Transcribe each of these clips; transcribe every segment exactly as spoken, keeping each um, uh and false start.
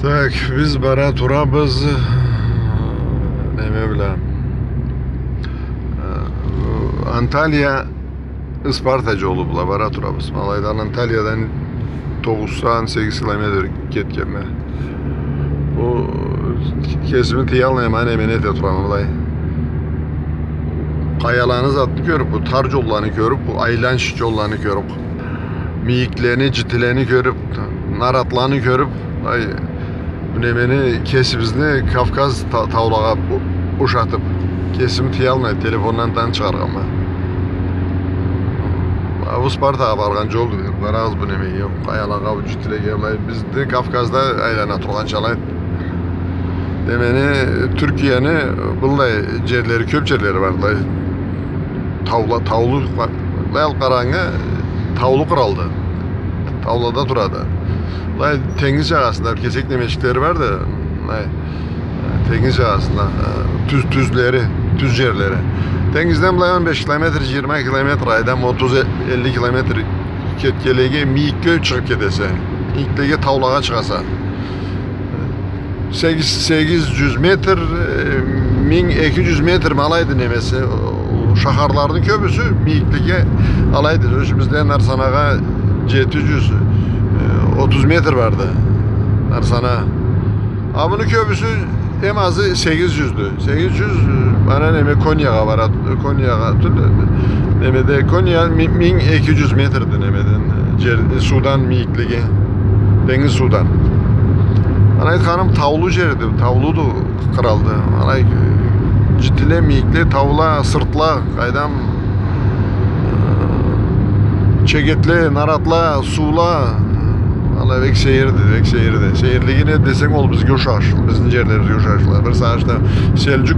Так, биз бара турабыз, неме бла, э, Анталия, Испарта джолу бла бара турабыз. Ма алайдан, Анталиядан тогъузсан сегиз километр кетгенме. Бу кесими тыялмайма, неме эте турама былай. Къаяланы затны кёрюб, бу тар джолланы кёрюб, бу айланч джолланы кёрюб, мийиклени, джитилени кёрюб, наратланы кёрюб, ай, бу немени, кесибизни Кавказ та-, таулагъа у-, ушатыб, кесими тыялмай, телефондан да чыгъаргъанма. А бу Спартагъа баргъан джолду, барабыз бу немеге, къаялагъа, бу джитилеге, былай, бизни Кавказда айлана тургъанча алай. Демени, Тюркияны быллай джерлери, кёб джерлери бар, былай. Таула-, таулу, былай алыб къарагъаннга, таулу къралды. Таулада турады. Былай тенгиз джагъасында бир кесек немечиклери барды. Былай, тенгиз джагъасында, э, тюз, тюзлери, тюз джерлери. Тенгизден былай он беш километр, джыйырма километр, къайдам, отуз, элли километр кетгенлеге мийикге чыгъыб кетесе. Мийиклеге, таулагъа чыгъаса. Сегиз, сегиз джюз метр, э, минг эки джюз метр ма алайды немеси. Шахарланы кёбюсю мийиклеге алайды. Ёзюбюзде Нарсанагъа джети джюз, э, отуз метр барды. Нарсана. А муну кёбюсю эм азы сегиз джюздю. Сегиз джюз, э, ма неме, Коньягъа барады. Коньягъа тюл, немеде, Конья ми-, минг эки джюз метрди немеден, джер-, суудан мийиклеге. Тенгиз суудан. Ма айтханым, таулу джерди, таулуду къралды. Алай, э, джитиле, мийикле, таула, сыртла, къайдам, э, чегетле, наратла, суула, алай бек сейирди, бек сейирди. Сейирлиги не десенг, ол бизге ушаш, бизни джерлерибизге ушашла. Бир сагъатда Селджук,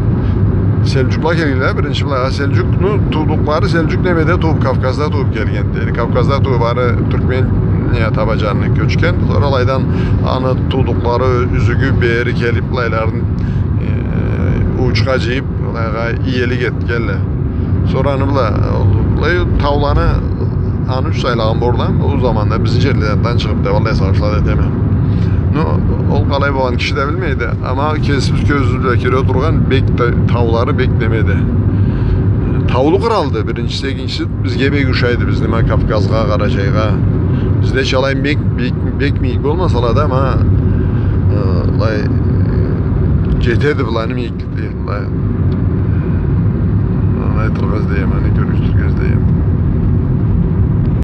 Селджукла келгенле, биринчи былайгъа Селджукну туудукълары, Селджук немеде тууп, Кавказда тууп келген. Яни Кавказда тууп, ары Тюркмения таба джанына кёчген. Сора алайдан аны туудукълары, юзюгю бери келиб, былайларын, э, уучха джыйыб, былайгъа иелик этгенле. Сора аны бла, ол, былай тауланы аны ючюн сайлагъан болурла, ол заманда бизни джерлерибизден чыгъыб деб, аллай сагъышланы этеме. Ну, ол къалай болгъан киши да билмейди. Амма кесибиз кёзюбюз бла кёре тургъан бек да, таулары бек немеди. Таулу къралды, биринчиси, экинчиси, бизге бек ушайды, бизни ма Кавказгъа, Къарачайгъа. Биздеча алай бек, бек, бек мийик болмасала да, ма, э, алай, э, джетеди быланы мийиклиги, былай. Аны айтыргъа излейме, аны кёрюрсюз.